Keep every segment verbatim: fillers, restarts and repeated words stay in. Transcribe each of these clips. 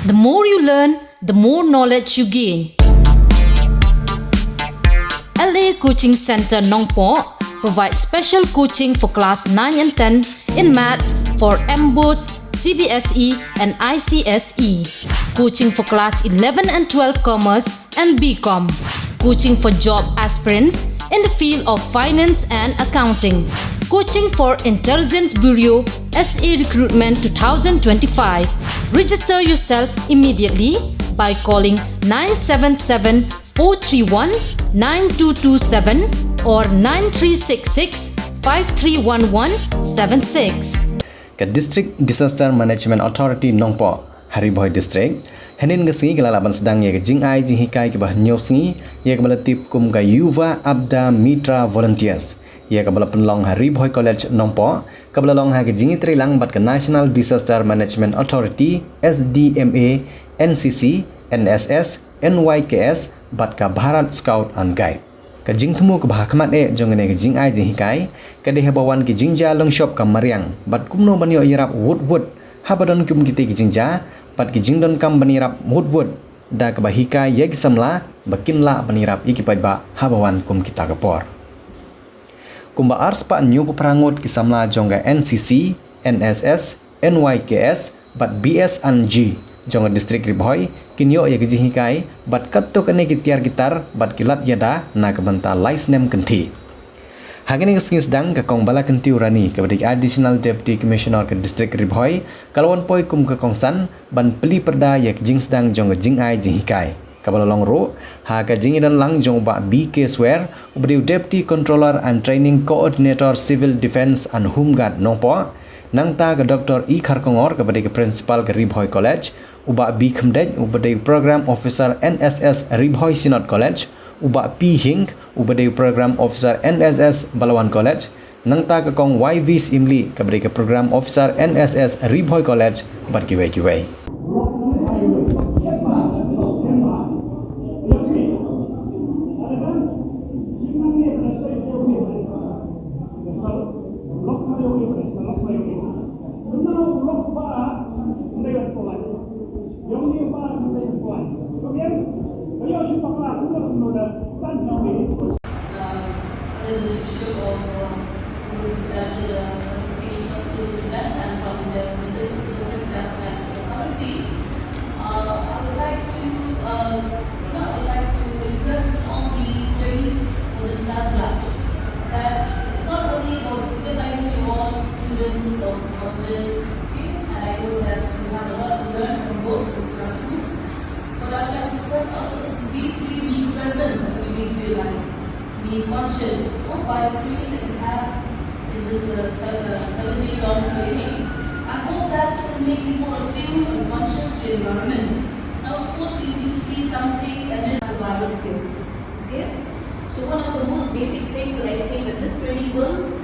The more you learn, the more knowledge you gain. L A Coaching Center Nongpoh provides special coaching for class nine and ten in maths for MBOSE, C B S E, and I C S E. Coaching for class eleven and twelve commerce and B Com. Coaching for job aspirants in the field of finance and accounting. Coaching for Intelligence Bureau S A Recruitment two thousand twenty-five. Register yourself immediately by calling nine seven seven four three one nine two two seven or nine three six six five three one one seven six. Ka District Disaster Management Authority Nongpoh ha Ri Bhoi District, hynnin ka sngi ka la lah ban sdang ïa ka jingai jinghikai kaba hynñiew sngi, ïa kaba la tip kum ka Yuva Aapda Mitra Volunteers, ïa kaba la pynlong ha Ri Bhoi College Nongpoh, kaba la long ha ka jingïatreilang bad ka National Disaster Management Authority, S D M A, N C C, N S S, N Y K S, bad ka Bharat Scout and Guide. Ka jingthmu kaba ha khmat eh jong kane ka jingai jinghikai ka dei haba wan ki jingjia lyngshop ka mariang bad kumno ban ïoh ïarap wut wut haba don kum kitei ki jingjia, bad ki jingdonkam ban ïarap wut wut, da kaba hikai ïa ki samla ba kin lah ban ïarap ïa ki paidbah haba wan kum kita ka por. Kumba arspah hynñiewphew phra ngut ki samla jong ka N C C, N S S, N Y K S bad B S and G jong ka District Ri Bhoi kin ïoh ïa ka jinghikai bad katto katne ki tiar ki tar bad ki lad ïada na ka bynta lai snem kynthih. Ha kane ka sngi sdang, ka Kong Balakyntiew Rani, kaba dei Additional Deputy Commissioner ka District Ri Bhoi, ka la wan poi kum ka kongsan ban plie pyrda ïa ka jingsdang jong ka jingai jinghikai, kaba la long ruh ha ka jingïadonlang jong u Bah B K Swer, uba dei u Deputy Controller and Training Coordinator Civil Defence and Home Guard Nongpoh, nangta ka Doctor E Kharkongor, kaba dei ka Principal ka Ri Bhoi College, u Bah B Khymdeit, uba dei u Program Officer N S S Ri Bhoi Synod College, u Bah P Hing, uba dei u Program Officer N S S Balawan College, nangta ka Kong Y V Syiemlieh, kaba dei ka Program Officer N S S Ri Bhoi College, bad kiwei kiwei. Um, under the leadership of, uh, Civil, uh, under the facilitation of Civil Defense and from the District Disaster Management Authority. Uh, I would like to, uh, you know, I would like to request all the trainees for this last batch that it's not only about, because I know you're all students of colleges, okay, and I know that you have a lot to learn from both classrooms. But I'd like to stress out is be, be, be present when you do your life. Be conscious, you know, by the training that you have in this, uh, seven, uh, seven-day long training. I hope that will make you more attuned and conscious to your environment. Now, suppose you, you see something and it's survival skills. Okay? So one of the most basic things that I think that this training will,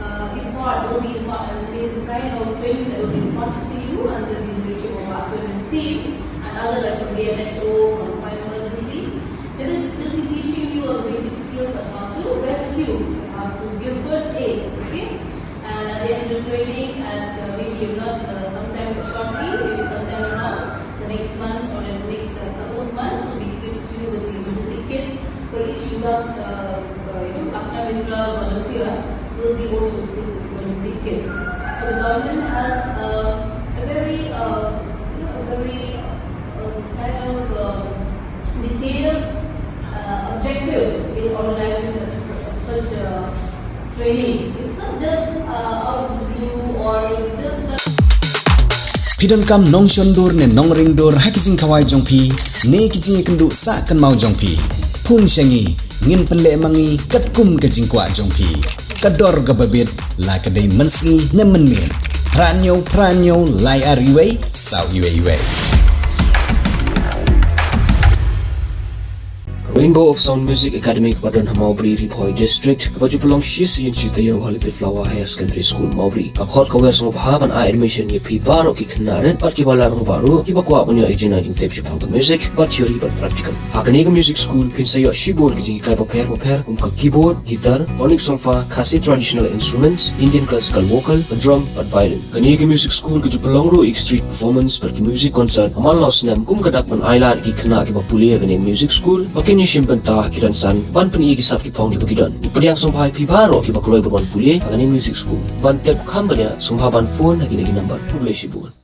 uh, impart, will be impart, will be the kind of training that will be imparted to you under the leadership of Bah Swer and his team and other, like, from B M H O, from Fire Emergency. They will, will be teaching you all basic skills on how to rescue, how to give first aid, okay? And at the end of the training, at, uh, maybe if not, uh, sometime shortly, maybe sometime around the next month or in the next, uh, couple of months, we'll be equipped you with the emergency kits for each Yuva, uh, uh, you know, Aapda Mitra volunteer will be also equipped with emergency kits. So the government has, uh, a very, uh, you know, a very, uh, kind of, um, detailed, uh, objective in organizing such, such, uh, training. It's not just, uh, out of the blue or it's just not. Phi donkam nongshon dur ne nongring dur ha ki jingkhawai jong phi ne ki jingïakynduh sah kynmaw jong phi? Phone sha ngi, ngin pynleh ma ngi katkum ka jingkwah jong phi. Ka dor kaba bit, la ka dei mynsngi ne mynmiet. Phra hynñiew phra hynñiew lai ar wei saw wei wei. Rainbow of Sound Music Academy kaba don ha Mawbri, Ri Bhoi District, kaba ju pynlong shi sien shi taïew ha Little Flower Higher Secondary School, Mawbri, ka khot ka wer sngewbha ban ai admission ïa phi baroh ki khynnah rit bad kiba la rangbah ruh, kiba kwah ban ïoh ïa ka jingtip shaphang ka music, bad theory bad practical. Ha kane ka music school phin sa ïoh shibun ki jinghikai bapher bapher kum ka keyboard, guitar, tonic solfa, Khasi traditional instruments, Indian classical vocal, ka drum bad violin. Kane ka music school ka ju pynlong ruh ïa ki street performance bad ki music concert ha man la u snem, kum ka dak ban ailad ïa ki khynnah kiba pule ha kane ka music school ba kin ïashim bynta ha ki rynsan ban pyni ïa ki sap ki phong kiba ki don. Ngi pdiang sngewbha ïa phi baroh kiba kloi ban wan pule ha kane ka music school. Ban tip kham bniah sngewbha ban phone ha kine ki number. Khublei shibun.